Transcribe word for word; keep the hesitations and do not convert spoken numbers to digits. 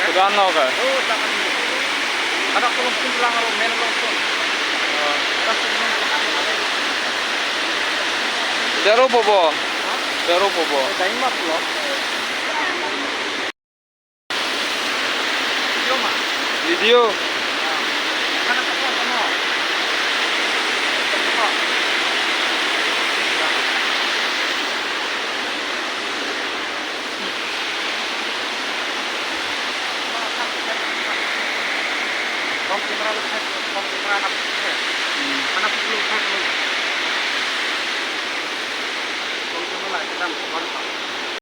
Kuda no ka? Anak tolong pun lang aro men long pun. Daro bobo. Daro bobo. Daima pulo. Video ma? Video. Mana telepon kamu? Front camera lo set, front camera anak set. Hmm. Anak sepuluh set lo. Front camera kita bukan.